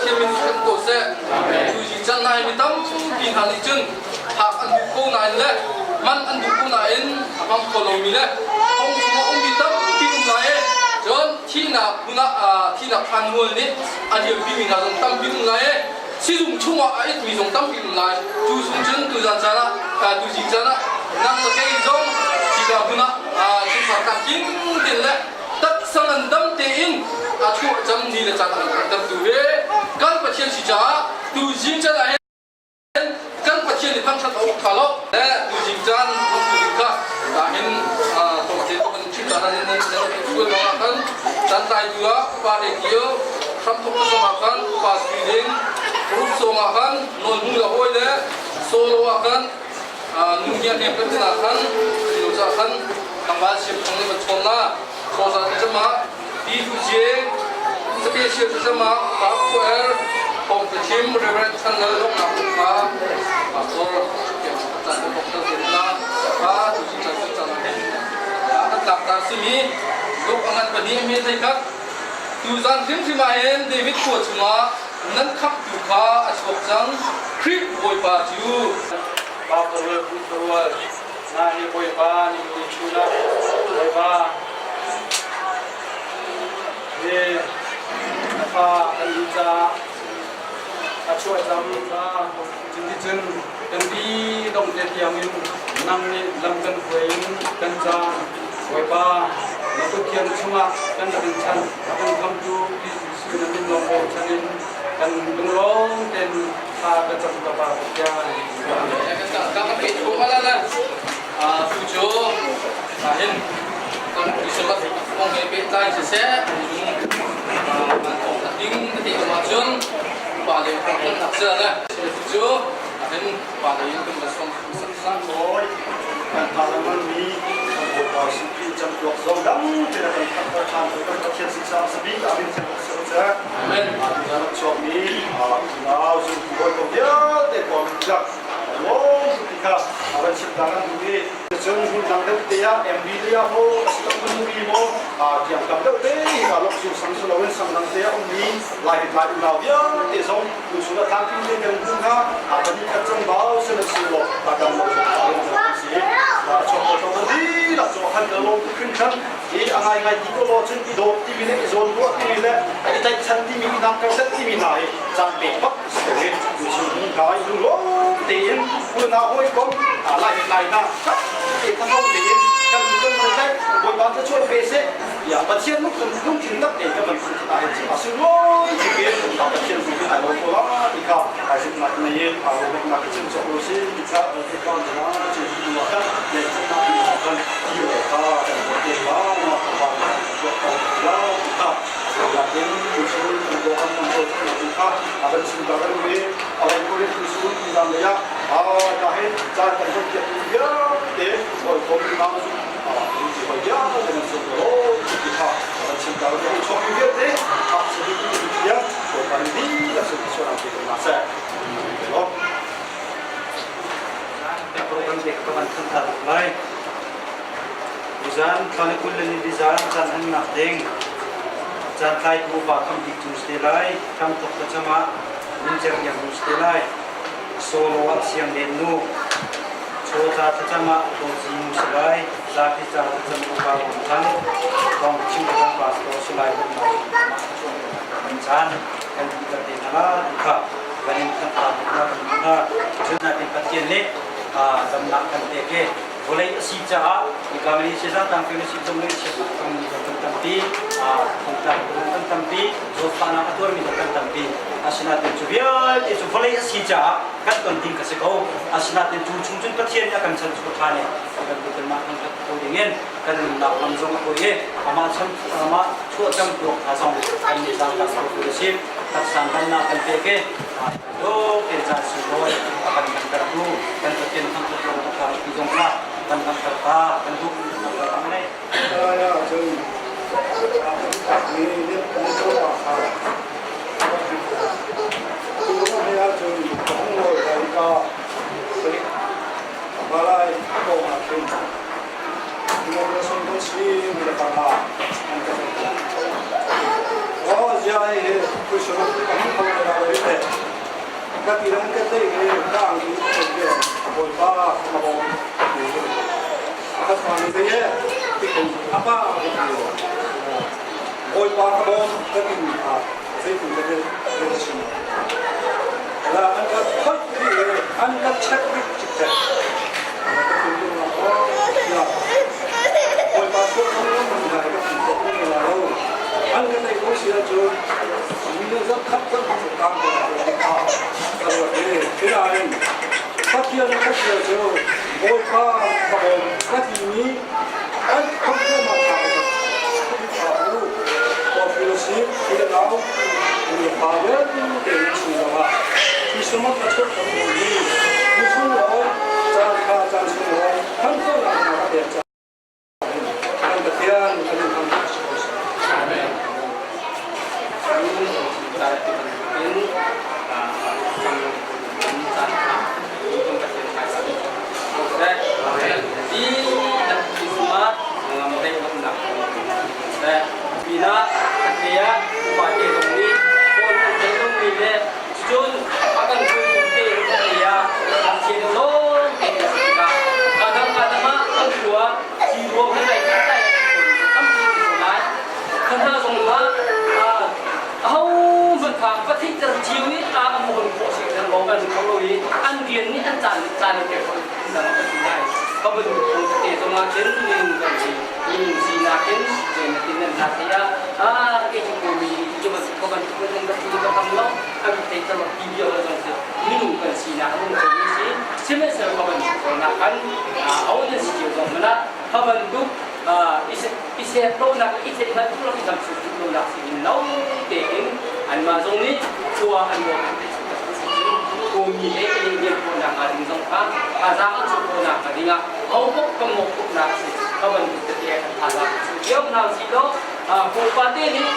Pathian min hrem ko seh. Tuzi caan ah mi tampi hna nih cun phak an duh ko nain le man an duh ko nain a hmang kho lomi le thong chungah ummi tampi um lai i cun thihnak hmun ah thihnak thlanmual nih a liampi mi hna zong tampi um lai i sizung chungah a itmi zong tampi um lai. Cu chung cun tuzan caan ah tuzi caan ah nang le kei zong hika hmun ah chungkhar tlamtling tein le taksa ngandam tein a chuah cang ni le caan a kan pektertu hi kan Pathian si caah tuzing caan ah hin kan Pathian i thangṭhat awk ṭha lo le tuzing caan hmangtu ding kha hin tawngte tu kan chim caan ah nan sual ah khan caan tlaitu ah upa he kio hramthok zong ah khan upa sui ding ruk sawng ah khan nawl hmu le hawi le solo ah khan nu ngia hnem kan tin ah khan lo ca khan tlangval siam thong nih van chawn la soza ti cama pi hu je special ti cama pa khu er thong te chim Reverend Chan Lal lok na kha pastor ke chan ko bok te la pa tu chi chan chan hin kan tlak ta simi luk angan pahnih mi thei khat tuzan hrimhrim ah hin David khua chungah nan khamhtu kha a chuak cang Khrih Bawipa cu. Pa parual pu parual na hi Bawipa ning ni chun ah Bawipa hi na fa kan duh caah a chuah cang ca cuticun kan bi dong te tiang in nang nih lam kan hruai in kan caan Bawipa na kut thiang chungah kan rak in chan a kan khamtu Jesuh na min lawng bochan in kan lunglawm tein thla ka cam ka Pa Pathian. Ka ka pe thu ala na tu cu hin kan Christmas kong he pehtlai siseh kan ding te ma cun pa le kan nak se le tu cu hin pa le in kan som sak sak Kan palaman mi kan Bawipa Sipin camtuak zong dang te na kan thar ṭhan kan Pathian sin sang sabik amin seh. Amen. Atu chuak mi unau zumtu hawikom vialte tuah mi tlak lawm ti kha a van chim ta kan duh i cun hmun dang deuh te ah MB te ah maw asiloah hmun maw tiang tam deuh te ka lok zu sang si loin sang dang te ah ummi lai lai unau vialte zong tu chung ah tlangpi te kan hmun kha a pahnih khat cang bau se na si law ta dam lo si a chuak ko to dihlak cu khan ka lawm tuk hringhran i a ngaingai ti ko law cun i dawt timi le i zawn ruah timi le i tlaihchan timi i dang set timi hna hi caan pek bak si ko i tu ka i lunglawm tein unau hawikom lai lai na te thathong tein kan kan kan Bawipa cu chuan pe seh ya Pathian lungthin tak te ka ban ta hin a sunglawi tuk in Pathian tu ai lo ko la ti kha ai zuk nak nei in a ro nak chin chok lo si ti kha ti kan na chin tu ma kha le na kan ti o kha kan ko te ba na ba ko ko la ti kha la tin tu chu ko kan man ko ti kha a ban chin ta ran we a lai ko re tu su ti dam le ya a ka he cha kan ko ti ya te ko ko na zu a ti ko ya le na su ko ti kha ban chin ta ran chok vialte a se ti ti ya ko kan di la su ti so na ti ko na se lo Program te ka ban than ta lai. Nizan thla le kul le ni zan caan han nak ding. Caan tlai tu pa kham bik tu ste lai. Kham tok ta chama min cer yang nu ste lai. Solo ah siang den nu. Cho ta ta chama to ji nu se lai. Zapi cha ta cham upa rom thang. Tong chim ta pastor se lai kan ma chan kan ti ta te na kha vanin khan ta na kan na chun na tin Pathian nih damnak kan pek i vawlei a si caah Kamani Seza tang fellowship zong nih chiat tongmi zong kan tampi thongtlang kan tampi zawtfahnak a tuarmi zong kan tampi asinain cu vialte cu vawlei a si caah kan ton ding ka si ko asinain cu chung cun Pathian nih a kan chan cu ṭha nih kan kanmah kan ko dingin kan nunnak lam zong a kawi i amah chan amah chuah cang tuak hna zong kan nih zaangtang ko tu si taksa damnak kan pek i do ke ca sunglawi a kan langhtertu kan Pathian thangṭhat lawng a ṭha ti zong kha kan langhter ta kan duh kan nei. Lai ahcun mi nih kan tuah kha tu he ahcun ka hung nawl lai ka balai ko ah khin ngol song ko si mi le pa an ka Oh, zia he kusuruk kan ko la. Ka ti an ka tei i ka angki ka ton ke Bawipa ka bawm ti. Ka fa ni te ye ti kun apa ka ti. Bawipa ka bawm ka ti mi kha zeitin ka te ka chim. La an ka khoi ti an ka check dik cikcek. Ka thinlung ah oh ya Bawipa sual kong man ngai ka ti ko la lo. An ka tei ko si ahcun mi zat khat zat cu tang ko la ka ruat i sinain Pathian a sia cu Bawipa ka bawm ka timi an khomhnak kha ka u fellowship i nau nu pa vialte in chung zongah Christmas a chuak kan hmuh mi ni sunglawi caan kha caan sunglawi thanchonak hna a pek caah kan Pathian kan in thangṭhat si ko seh. Amen. Pinah khatlei ah upa te zong nih Paul an theih lomi le cun a kan hruaitu te khatlei ah ngakchia lawng te an si tikah kadang kadang ah kan khua ci ruang he lai khat lai tampi an ko lai. Kha hna zong kha ahohmanh kha va theihter cio i a an hon khawh si kan lawng kan kho lo i an rian nih an caan caan in pek khawh dang kan si lai. Ka bantuk kong tete zong ah khin minung kan si minung sinak in zeimatin nan hna thei ah ah kei cu kawmi cu bantuk ka bantuk nan ka ti ka tam lo an thei ter ti vial zong si minung kan sinak an um khomi si sihmanhsehlaw ka bantuk nak kan ho nan si cio zong mana ka bantuk i sertlonak i theihhngalh tuk lo i dam tuk lonak si in lo tein anmah zong nih khua an ruah an theih Kawmi he kan i rian khawhnak hnga ding zong kha thazaang an chuah khawhnak hnga dingah hopoh kan mawhphurhnak a si. Kha bantuk tete ah kan thazaang kan chuah cio hna usih law pupa te nih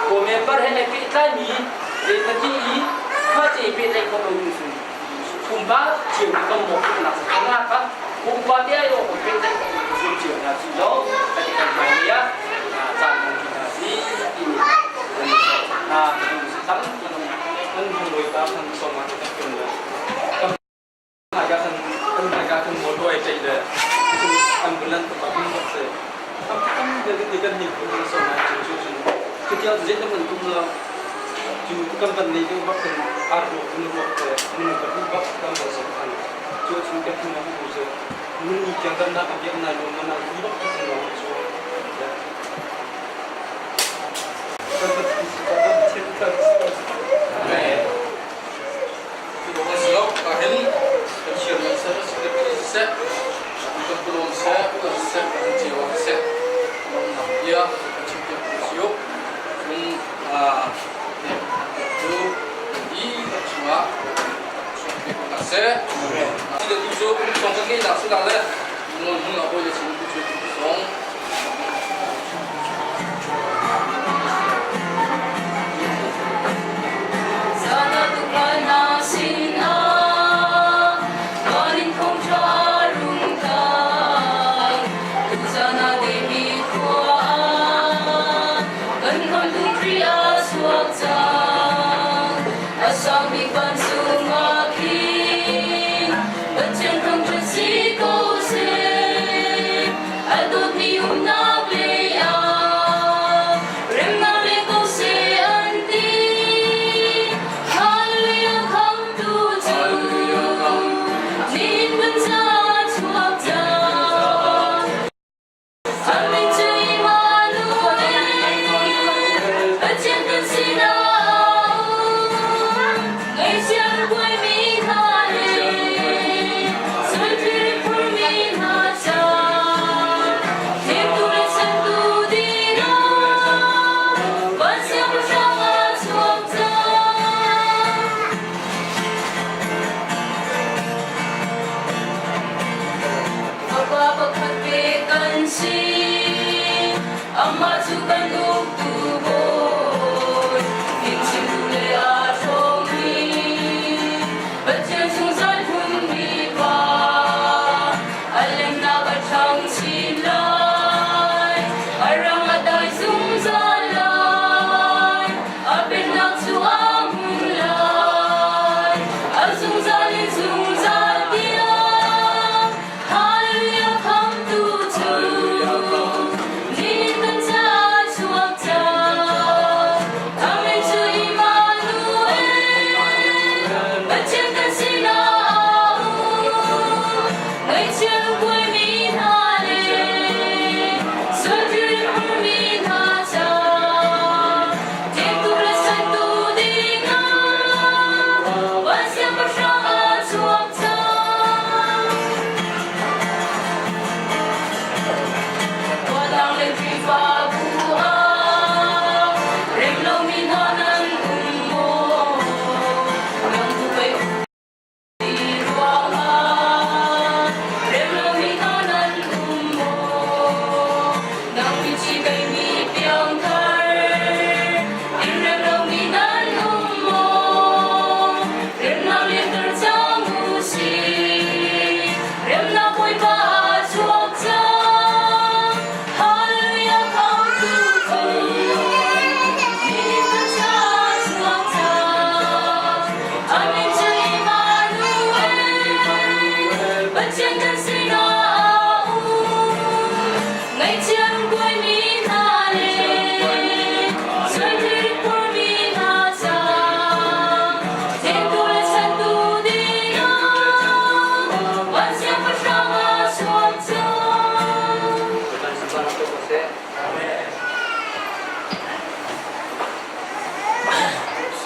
kaw member he ai pehtlaimi zeithati i kha ce i pehtlaih khawh lo ding cu pumpak cio nih kan mawhphurhnak si kha kha pupa te ai awk pehtlaih khawh lo zuam cio hna usih law kan i kan hmailei ah caan hmang hna si timi hna tampi Kan Bawipa kan sawm ah kan kun le kan hmaika kan kan hmaika kan motor ai tlaih le cun ambulance pakhat in rak si. Tam tam vialte kan nih kun sawm ah cun cu cun cutiang zeitin kan tum lo cu kan van nei deuh bak kan ar ruak kan ruak te minung kan bak kan van sawm than cu cun kan hnu ah cu nun ni tiang kan nak biak nai lo man ah hi bak kan lo cu. Pathian thangṭhat si ko seh.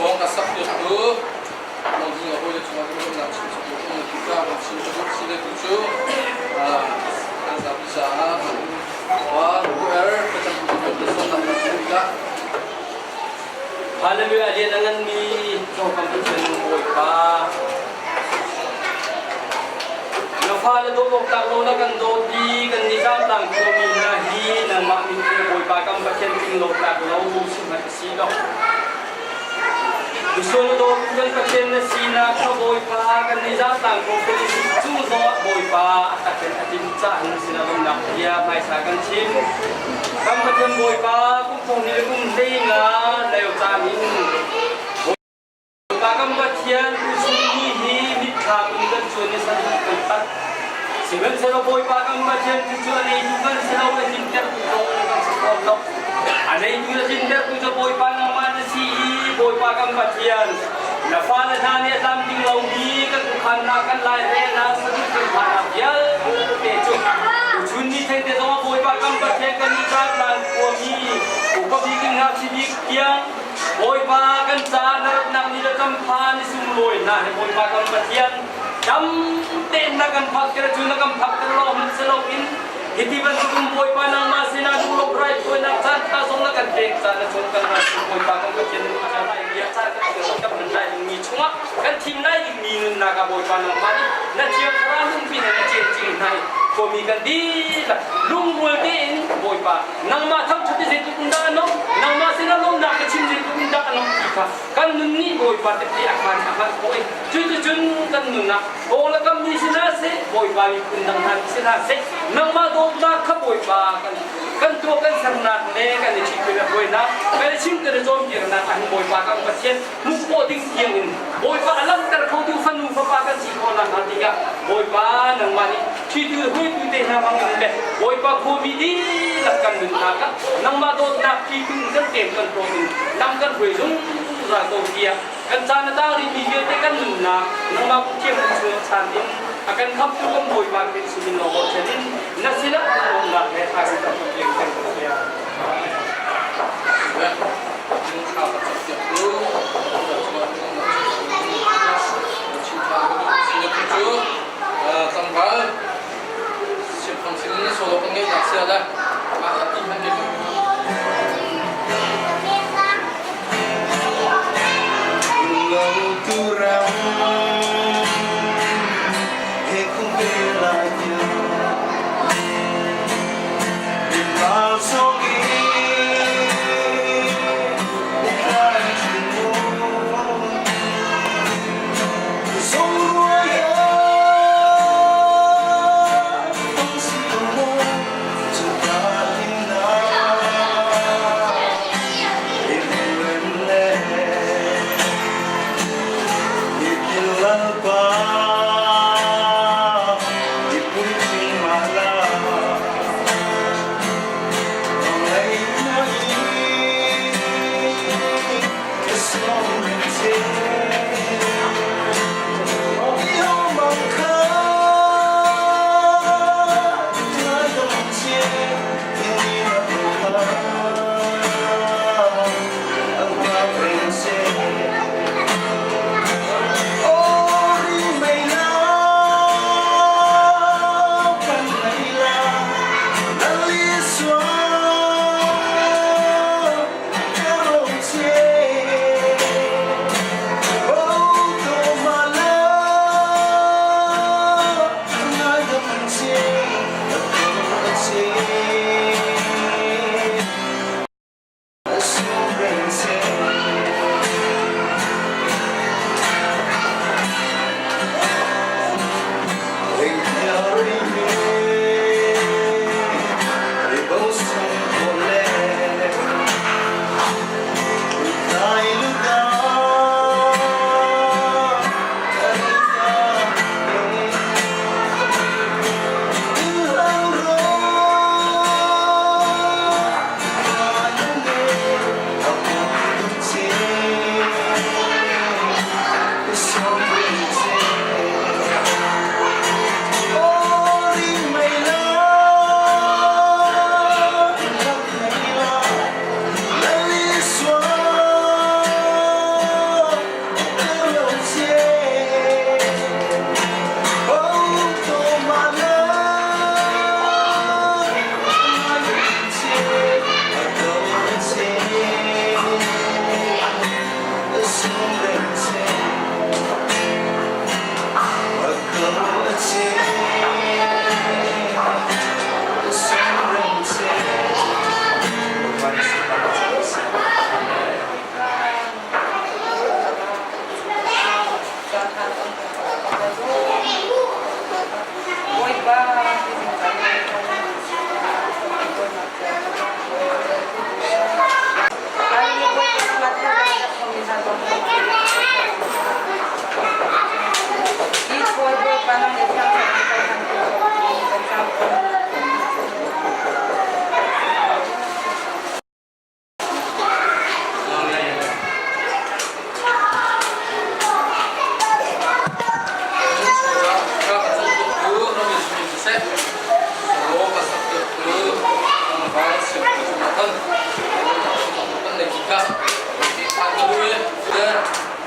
Song ka sak piak tu Lawngzing a hawile cungah lunglawmhnak chim sak u na ti ka kan chim ka duh si le tu cu kan zapi caah wa er thlacam tu kan sawmnak kan chim ka. Hallelujah. Lian a nganmi Cawkam Pathian Bawipa, na fale dawt awk tlak lo na kan dawt i kan nih zaangtlang khuami hna hi nangmah min in Bawipa kan Pathian tling lo tlak lo sihmanh si lo. Misual na dawtu kan Pathian na sinak kha Bawipa kan nih zaangtlang khuami cung zongah Bawipa a takin a tin cah in sinah lawmnak bia hmaisa kan chim. Kan Pathian Bawipa kum thong hnih le kum hlei nga lio caan in Bawipa kan Pathian tuchun ni hi mitthlam in kan cuan i saduh kan pat. Sihmanhsehlaw Bawipa kan Pathian cu cu a neitu kan si lo, a tlintertu zong kan si fawn lo. A neitu le tlintertu cu Bawipa nangmah na si i Bawipa kan Pathian na fale hna nih a tlamtling lomi kan khuakhannak, kan lairelnak, saduh kan thahnak vialte cu tuchun ni thengte zongah Bawipa kan Pathian kan i tlan khuami upa bik in ngakchia bik tiang Bawipa kan caah na ratnak ni le ṭampha ni sunglawi hna he Bawipa kan Pathian dam tein na kan phakter cu na kan phakter lo hmanh si loin hiti bantukin Bawipa nangmah sinah lunglawmh raithawinak caan ṭha zong na kan pek caan na chung kan ral Bawipa kan Pathian na lai bia caan kan kan hman lai dingmi chungah kan thim lai dingmi nunnak ah Bawipa nangmah nih na thiang thlarau nungpi he na cincing hna i khuami kan dihlak lungrual tein Bawipa nangmah thangṭhat i zeitluk in dah a nuamh, nangmah sinah lawmnak ka chim zeitluk in dah a nuamh ti kha kan nun nih Bawipa tehte a khaan a hngalh khawh i cuticun kan nunnak aw le kammi si hna seh, Bawipa miphun dang hna si hna seh, nangmah dawtnak kha Bawipa kan kan tuah kan sernak le kan i ṭhit le hruainak kan i chim kan i cawnpiaknak ah hin Bawipa kan Pathian hmuh khawh ding tiang in Bawipa a langhter khotu fanu fapa kan si khawh nakhnga tikah Bawipa nangmah nih ṭhitu le hruaitu te hna hmang in le Bawipa khuami dihlak kan nunnak ah nangmah dawtnak ṭhitu in kan kem kan ṭawt in lam kan hruai zungzal ko tiah kan caan a tang rihmi vialte kan nunnak nangmah kut thiang chung chan in a kan khamtu kan Bawipa Khrih sinin lawng bochan in na sinah lawmnak he thla kan cam kan piak. Tlangval siangphang sin solo kan ngeihnak sia le mah ti hman ke. Lo tu ram he khung pe lai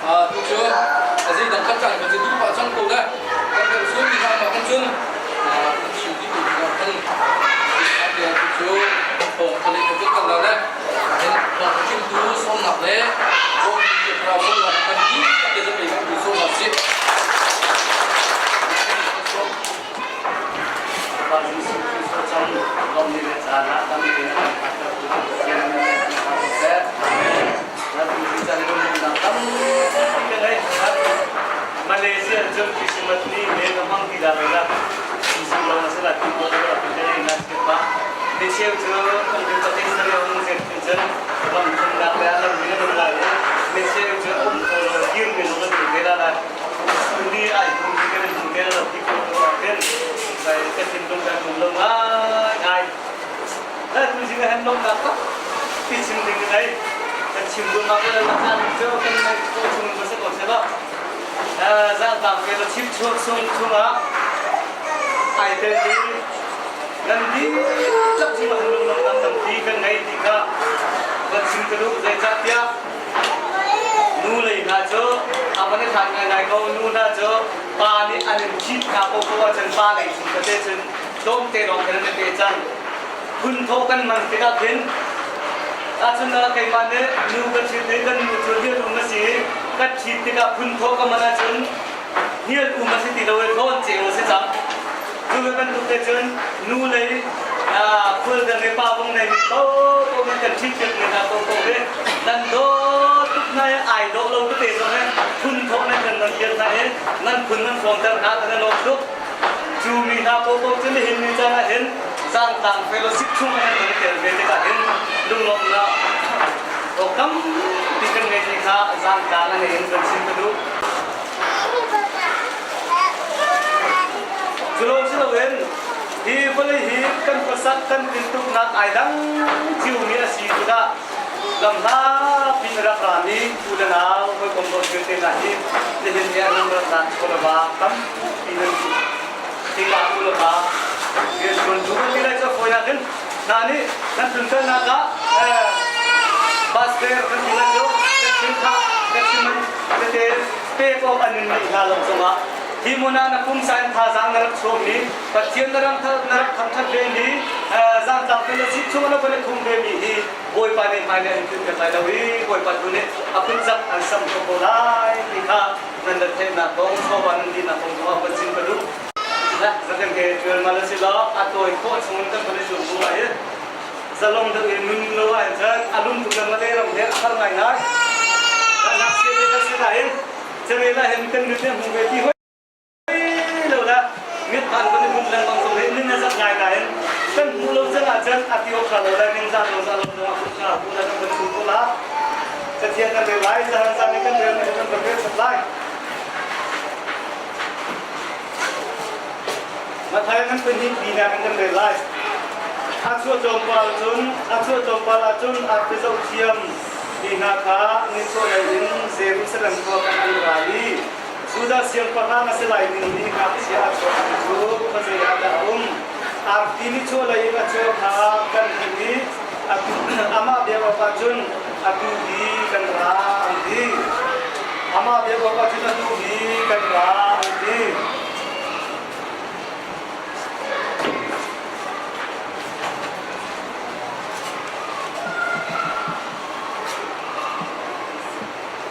Tu cu a zeidang kan caan kan si duh pah cang ko le kan kan sum mi hna ma kan cun kan chim dih ko ding ah khan tu cu thawng thale kan cun kan la le hin thawng chimtu sawmnak le bawm sawmnak kan ti te zapi kan tu sawmnak si. Pa Jesuh Khrist cam lawm ni le caan ah tam tein a kan phaktertu Pathian min in kan thangṭhat siseh. Amen. Chan lungnak tampi ka ngei. Malaysia cun Christmas ni le ka hmang ti dah la. Jesuh lawng a si la ti ko la ti ka na si pa. Mi cheu cu kan bin patin sari hong zet tin cun ram thumnak le lam ni na lai. Mi cheu cu um ko lo dir mi lo kan ti la lai. Ni ai hum ti kan hum te la ti ko lo khin. Bai ka thinlung ka tum lo ngai ngai. Na tu zing ah hin lawmhnak tak ti chim ding ka ngei. Kan chim duhnak le caan cu kan ngeih khawh chung in va si ko seh law. Zaangtlang ke la chim chuak sung chungah ai tel i nan dihlak cungah hin lunglawmhnak tampi kan ngei ti kha van chim ka duh. Zeicahtiah nu lei hna cu a van i hlat ngaingai ko. Nu hna cu pa nih an in ṭhit hna ko ko ahcun pa lei chung tete cun tlawmte lawng khin an i pe cang. Phunthawh kan hman tikah khin ahcun keimah nih nu ka ṭhit i kan nu cu hnial um a si i ka ṭhit tikah phunthawh ka man ahcun hnial um a si ti lo i tlawn ceu a si cang. Cu ve bantuk te cun nu lei khual dang i pa vong nei mi paohpaoh nan kan ṭhit piak mi hna paohpaoh hi nan dawt tuk hna i ai dawh lo tete zong hi phunthawh nan kan nan piak hna i nan phun nan hrawmter hna kan i lawm tuk. Cu mi hna paohpaoh cu nihin ni caan ah hin zaangtlang fellowship chung ah nan i tel ve tikah hin lunglawmhnak awk tampi kan ngei ti kha zaangtlang an in kan chim ka duh. Cu lawng si loin hi vawlei hi kan khuasak kan tintuknak ai dang ciomi a si tikah lamhla pin rak rami u le nau hawikom dawt vialte hna hi nihin ni ah nan ratnak chawleva tampi nan duh tikah u le va rianṭuan tu kan ti lai cu a fawinak in hna nih nan tlunkalnak ah bus fare kan ti lai cu kan chim khah kan chim tete pek awk an in neih hna lo zongah hi hmun ah na pumsa in thazaang na rak chuahmi Pathian na rak na rak thangṭhat ve mi zaangtlang fellowship chung na van i thum ve mi hi Bawipa nih hmai nih an tlun piak lai lo i Bawipa tu nih a phunzak an sam kho ko lai ti kha nan rat theihnak kong chawva nan dihnak kong zongah van chim ka duh. Zakan ke ṭuan mal a si lo a tawi khawh chung kan van i zuam bu ai zalong deuh in nun lo ah cun a lum tuk le Malay ram he a har ngaingai. Ngakchia te kan si nain carel ah hin kan mit nih a hmu ve ti hoi lo la mit phan kan i hmuh lengmang zong hi ning a zak ngai nain kan hmuh lo cang ahcun a ti awk lo le ning zah lo zah lo zong ah hmuh hmu la kan kan ko la Pathian kan rel lai zahan zan kan rel kan kan rel sat lai Mathai kan pahnih bina kan kan rel lai a chuah tlawmpal cun a chuah tlawmpal ahcun a ti zoh thiam ti hna kha nichuah lei in Jerusalem khua kan an ra i Judah siangpahrang a si lai dingmi ngakchia a chuakmi cu khuazei ah dah a um? Arti nichuahlei in a chuak kha kan hmuh i amah biak awkah cun atu hi kan ra an ti. Amah biak awkah cun atu hi kan ra an ti.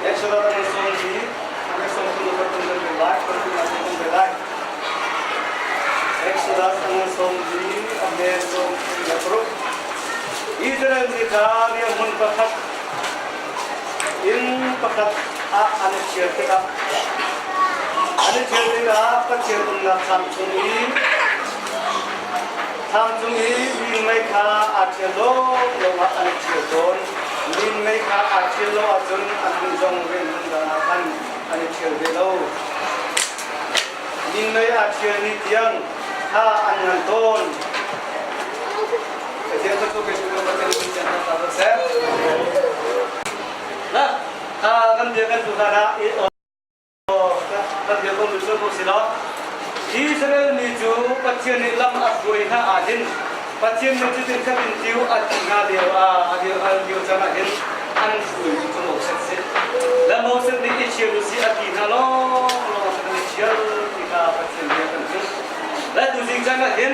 Exodus an song hi an song tu ka tun kan lai kan tun kan kan lai Exodus an song hi a men song la pro Israel mi kha riahmun pakhat inn pakhat ah an i ṭhial tikah an i ṭhial tikah Pathian umnak thlam chung i thlam chung i minmei kha aa ṭhial lawnglawng ah an i ṭhial tawn. Minmei kha aa ṭhial lo ahcun an hmun zong rianhmun dang ah khan an i ṭhial ve lo. Minmei aa ṭhial ni tiang kha an ngan tawn. Pathian cu kan Pathian kan kan seh. Na kan bia kan tu hna ah Kan bia ko lu ko si lo. Israel mi cu Pathian nih lam a hruai hna ah hin Pathian nih cutin khat in tiu a ti hna lio ah a lio a lio caan ah hin an hruai mi cu Moses si. Le Moses nih i chim. Le tuzing caan ah hin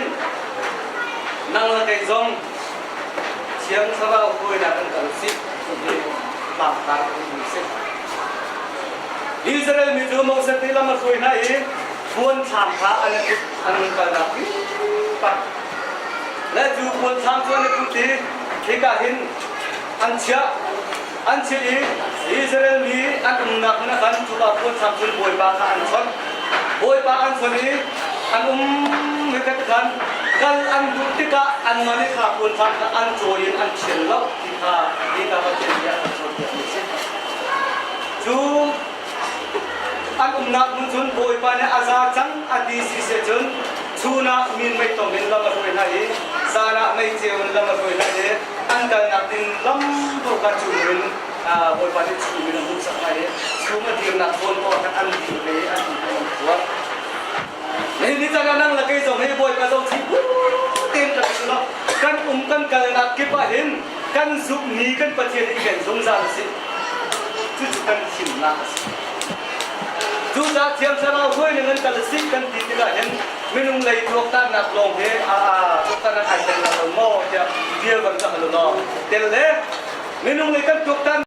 nang le kei zong Thiang Thlarau hruainak kan kal usih ti tlangtar kan um si. Israel mi cu Moses nih lam a hruai hna i puan thlam kha an i put an kalnak pipa. Le cu puan thlam cu an i put i hika hin an chiah an chiah i Israel mi an umnak hmun ah khan cuka puan thlam cun Bawipa kha an chawnh. Bawipa an chawnh i an um hika khan kal an duh tikah anmah nih kha puan thlam kha an cawi in an thial lo ti kha hika Pathian nih a kan cawnpiakmi a si. Cu an umnak hmun cun Bawipa nih a za cang a ti si seh cun chun ah min mei tom in lam a hruai hna i zan ah mei ceu in lam a hruai hna i an kalnak ding lam paoh kha chum in Bawipa nih chum in a hmuhsak hna i chum a dirnak zawn paoh ah khan an dir ve i an um an khuar. Nihin ni caan ah nang le kei zong hi Bawipa zohchih bu tein kan um lo. Kan um kan kalnak kip ah hin kan zumhmi kan Pathian i ken zungzal a si. Cucu kan thimnak a si. Cucaah Thiang Thlarau hruai ning in kal a si kan ti tikah hin minung lei tuaktannak lawng hi a tuaktan ai tel lo maw tiah bia van ka hal law tel le minung lei kan tuaktan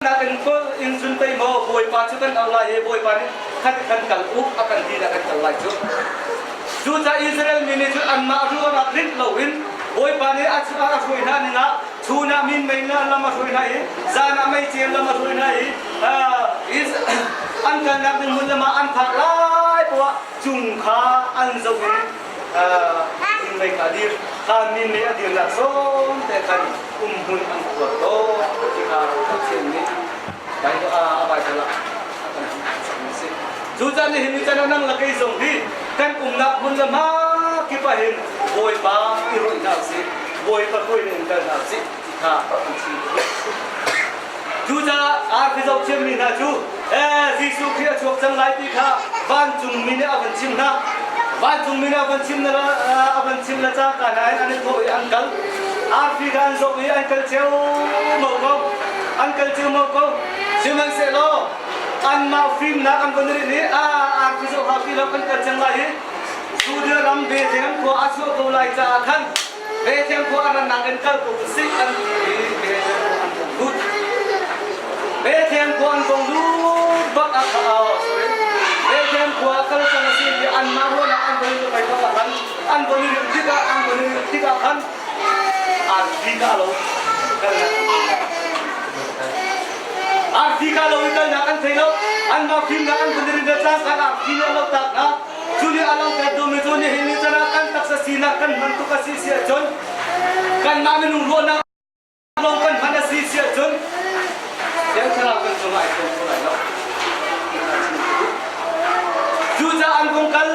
nak in ko in cun pei maw Bawipa cu kan au lai i Bawipa nih khat khan kal u a kan ti dah kan kal lai cu. Cucaah Israel mi nih cun anmah ruangah rinh loin Bawipa nih a a hruai hna ning ah chun ah min mei na lam a hruai hna i zan ah mei ceu lam a hruai hna i an kalnak ding hmun lam ah an phak lai poah cung kha an zoh in min mei kha a dir kha min mei a dirnak sawm te khan um hmun an khuar to ti kha Pathian nih Bible a Bible ah a kan hmuhsak si. Cucaah nihin ni chan ah nang le kei zong hi kan umnak hmun le hma kip ah hin Bawipa i rawih hna usih, Bawipa hruai in kal hna usih ti kha kan chim. Cucaah arfi zoh thiammi hna cu Jesuh Khrih a chuak cang lai ti kha vancung mi nih a van chim hna. Vancung mi nih a van chim na a van chim le cangka hna in an i thawh i an kal. Arfi kha an zoh i an kal ceomo ko. An kal ceomo ko. Sihmanhsehlaw anmah fimnak an von rinh i a arfi zoh hau ti lo kan kal cang lai i Judea ram Bethlehem khua a chuah ko lai caah khan Bethlehem khua a rannak in kal ko usih an ti i Bethlehem khua an vung lut. Bethlehem khua an vung lut bak ah kha sorry Bethlehem khua kal cang a si ti anmah ruahnak an von i bak ah khan an von i tikah an von i tikah khan arfi ka lo kalnak arfi ka lo i kalnak an thei lo anmah fimnak an vun i rin tlang khan arfi nih a lo tak hna. Cu nih a langhter duhmi cu nihin ni chan ah kan taksa sinak kan hman tuk a si si ahcun kanmah minung ruahnak lawng kan hman a si si ahcun Thiang Thlarau kan cungah ai tlawm kho lai lo. Cucaah an vung kal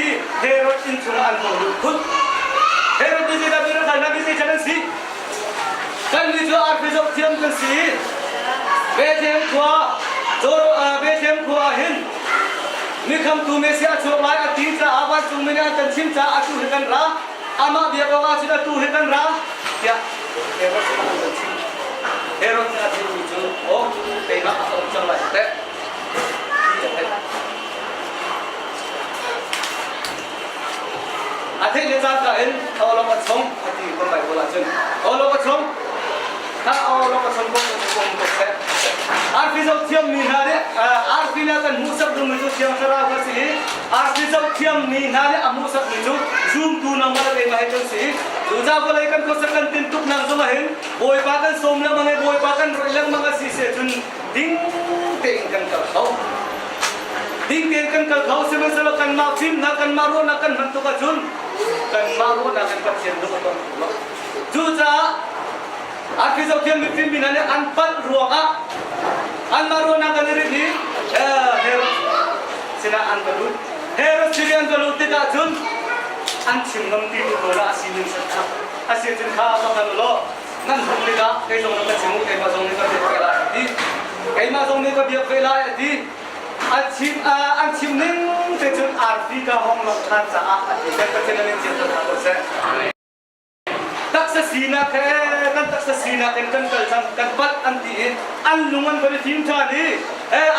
i Herod inn chungah an vung lut khun. Herod nih zeidah bia rak hal hna zei can an si? Kannih cu arfi zoh thiam kan si. Bethlehem khua, Bethlehem khua ah hin Mikhamtu Messiah a chuak lai a ti caah vancungmi nih an kan chim caah atu hi kan ra. Amah biak awk ah cun atu hi kan ra tiah Herod sinah an kan chim. Herod nih a theihmi cu aw keimah a um cang lai teh ti a theih. A theih le cangka in awlok a chong a ti kan Bible ahcun awlok a chong kha awlok a chong kong kong ko seh. Arfi zoh thiammi hna nih arfi na kan hmuhsak dingmi cu Thiang Thlarau kha si i arfi zoh thiammi hna nih a hmuhsakmi cu zumtu nangmah le keimah hi kan si. Cucaah vawlei kan khuasak kan tintuk nak zongah hin Bawipa kan sawm lengmang i Bawipa kan roih lengmang a si si ahcun ding tein kan kal kho. Ding tein kan kal kho sihmanhsehlaw kanmah fimnak kanmah ruahnak kan hman tuk ahcun kanmah ruahnak in Pathian lung a tong kho lo. Cucaah arfi zohthiam mifim mi hna nih an palh ruangah anmah ruahnak an i rinh i Herod sinah an va lut. Herod sin i an va lut tikah cun an chim ngam ti tu ko la a sining san kha a si cun kha va kal law nan hmuh tikah kei zong na ka chim u keimah zong nih ka biak ve lai a ti keimah zong nih ka biak ve lai a ti an chim an chim ning te cun arfi ka hong lang ṭhan caah a ti kan Pathian a min chiat hna ko seh taksa sinak he kan taksa sinak in kan kal cang kan pat an ti i an lung an von i fim ṭhan i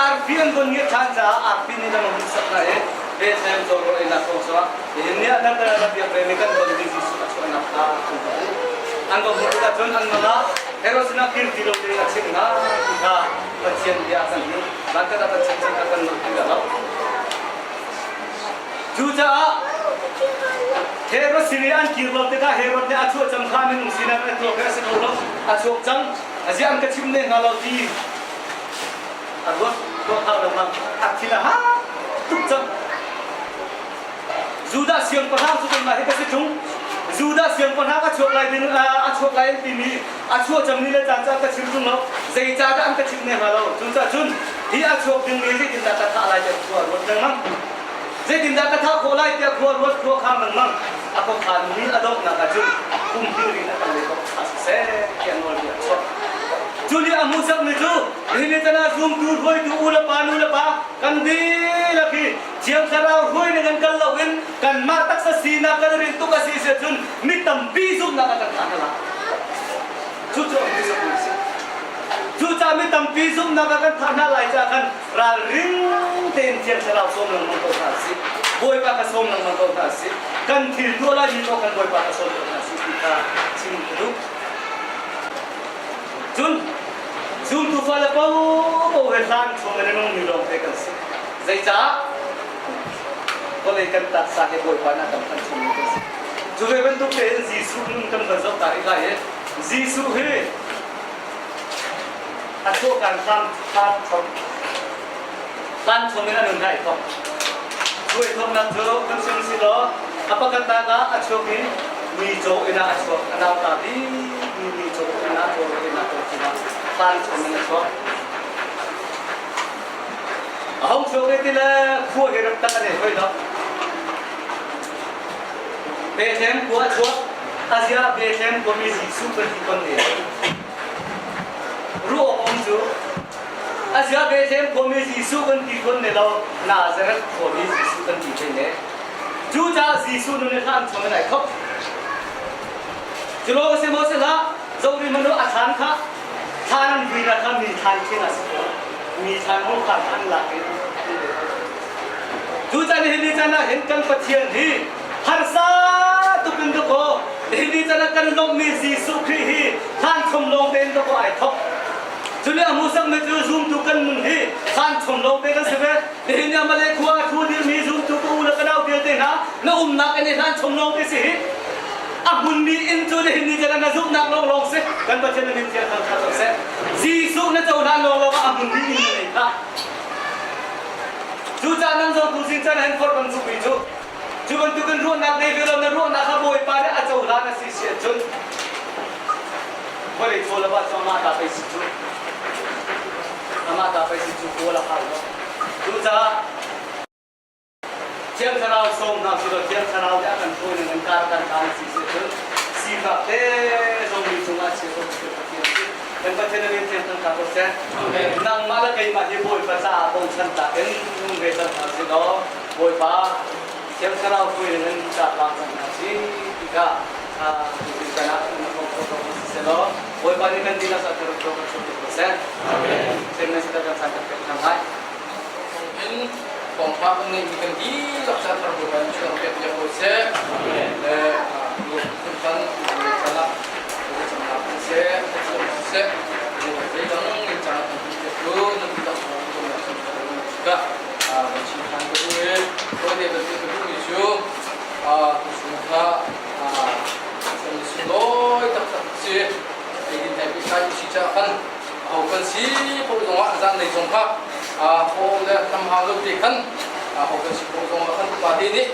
arfi an von ngiat ṭhan caah arfi nih lam a hun sak hna i. Bethlehem cawrawl einak kong zongah nihin ni ah nan kan biak ve mi kan ton ding Jesuh a chuahnak kha an va hmuh. An va hmuh tikah cun an mang ah Herod sinah kir ti lo ding a chimh hna ti kha Pathian bia kan hmuh. Van kan ah kan chim cang kan nolh ti lo. Cucaah Herod sin i an kir lo tikah Herod nih a chuah cang kha minung sinak a tuak hi a si kho lo. A chuak cang. Aziah an ka chim ne hnga lo ti a ruat tuah hau lengmang. A thil a ha tuk cang. Judah siangpahrang cu keimah hi ka si ṭung. Judah siangpahrang a chuak lai ding a chuak lai an timi a chuah cangmi le caan cu an ka chim ṭung lo. Zeicahdah an ka chim ne hnga lo? Cucaah cun hi a chuak dingmi zeitindah ka thah lai tiah khua ruat lengmang. Zeitindah ka thah khawh lai tiah khua ruat khua khang lengmang. A khuakhanmi a donghnak ah cun kum hnih rin a kan le kok ṭha siseh tiah nawlbia a chuah. Cu nih a hmuhsakmi cu nihin ni tan ah zumtu hruaitu u le pa nu le pa kan dihlak hi Thiang Thlarau hruai ning in kal loin kanmah taksa sinak kan rin tuk a si si cun mi tampi zumhnak ah kan thah hna lai. Cucu a hmuhsakmi a si. Cucaah mi tampi zumhnak ah kan thah hna lai caah khan ralring tein Thiang Thlarau sawm lengmang ko hna sih. Bawipa kha sawm lengmang ko hna sih. Kan thil tuah laimi paoh khan Bawipa kha sawm ko hna sih ti kha chim ka duh. Cun zumtu fale paohpaoh he hlan chung in a nungmi lawngte kan si. Zeicah? Vawlei kan taksa he Bawipa nih a kan phanh chungmi kan si. Cu ve bantuk tein Jesuh nun kan van zoh ta rih lai i Jesuh hi a thawhkan hlan hlan thawk hlan chung in a nun hai thawk. Cu ai thawknak cu kan sim si law a pakhatnak ah a chuak i mi caw inn ah a chuak a nauta bikmi mi caw inn ah caw inn ah caw hlan chung in a chuak. A hong chuak ve ti le khua hi rak tak an ei hoi lo. Bethlehem khua a chuak. Azia Bethlehem khuami Jesuh kan ti kon ne. Ruah awk um cu Azia Bethlehem khuami Jesuh kan ti kon ne lo Nazareth khuami Jesuh kan ti thei ne. Cucaah Jesuh nun i hlan chung in ai thok. Culo ka si maw si hlah, zoh rih manu a thlan kha Thlan an vui na kha mi thlan khin a si ko. Mi thlan hung kha an lak in Cucan hi ni can ah hin kan Pathian hi harsa tuk in dakaw nihin ni can ah kan lawmhmi Jesuh Khrih hi hlan chom lawng tein dakaw ai thok. Cule a hmuhsak mi cu zumtu kan nun hi hlan chom lawng te kan si ve. Nihin ni Malay khua a thu dirmi zumtu ka u le ka nau vialte hna na umnak in i hlan chom lawng te si hi. A hmunmi inn cu nihin ni tiang na zumhnak lawnglawng si. Kan Pathian na min thiang thangṭhat ko seh. Jesuh na cohlan lawnglawng ah a hmunmi inn na nei khah. Cucaah nan zohtu zing caan hen forh kan duhmi cu cu bantukin ruahnak nei ve lo na ruahnak kha Bawipa nih a cohlan a si si ahcun vawlei chaw le va cu amah ta pei si cu amah ta pei si cu kawl a hau lo. Cucaah Thiang Thlarau sawm hna sih law Thiang Thlarau nih a kan hruai ning in kar kan hlan si si cun sifak te zong mi cungah chia ko cu Pathian si. Kan Pathian a min thiang thangtha ko seh. Nangmah le keimah hi Bawipa caah bochan tlak in nung ve cang hna sih law Bawipa Thiang Thlarau hruai ning in tlak lang cang hna si ti kha tuzing can ah na kong kho ko si seh law Bawipa nih kan dihlak ah thlarau kan chuak ko seh. Amen. Amen. Kan san kan pek hna lai. In thawngpha kan ngeihmi kan dihlak caan thar Bawipa nih chuan pek piak ko seh. Le phunphan caan ah camnak kan seh, seh, zeidang in caan kan piak tu nan dihlak thawng ka kan chim than ka duh i tawite bantuk ka duhmi cu tusung kha kan sunglawi taktak si eidin he pehtlai si caah khan Aho kan si paoh zongah zanlei zong kha paw le tam hau lo te khan aho kan si paoh zongah khan upa te nih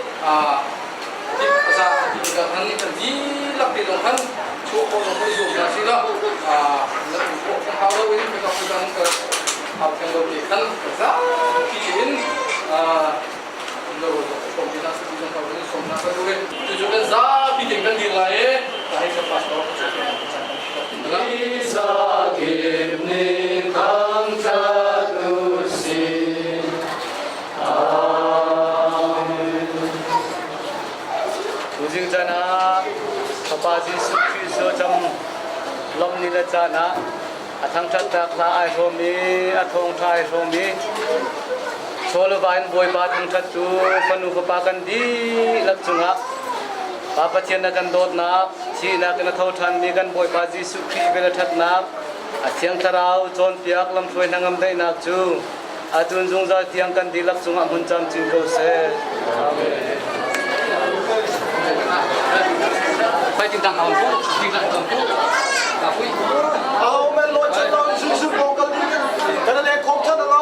tik a za ti tikah khan kan dihlak te zong khan chuah khawh zong kan zuam hna si lo na um khawh kan hau lo in ka kan ka hau theng lo te khan zapi tein Zapi tein kan dir lai i hei kan pastor Zakip nih thangṭhat u sih. Amen. Tuzing caan ah Fapa Jesuh Khrih cu cam lawmh ni le caan ah a thangṭhatnak hla ai hrawm i a thawngṭha ai hrawm i. Chawleva in Bawipa thangṭhattu fanu fapa kan dihlak cungah Pa Pathian na kan dawtnak, thihnak in a tho ṭhanmi kan Bawipa Jesuh Khrih vel a ṭhatnak, a Thiang Thlarau cawnpiak lamhruai hnangam daihnak cu atun zungzal tiang kan dihlak cungah hmun camcin ko seh. Amen. Amen Lord chan lo Jesuh ko kal ding kan le khom than lo.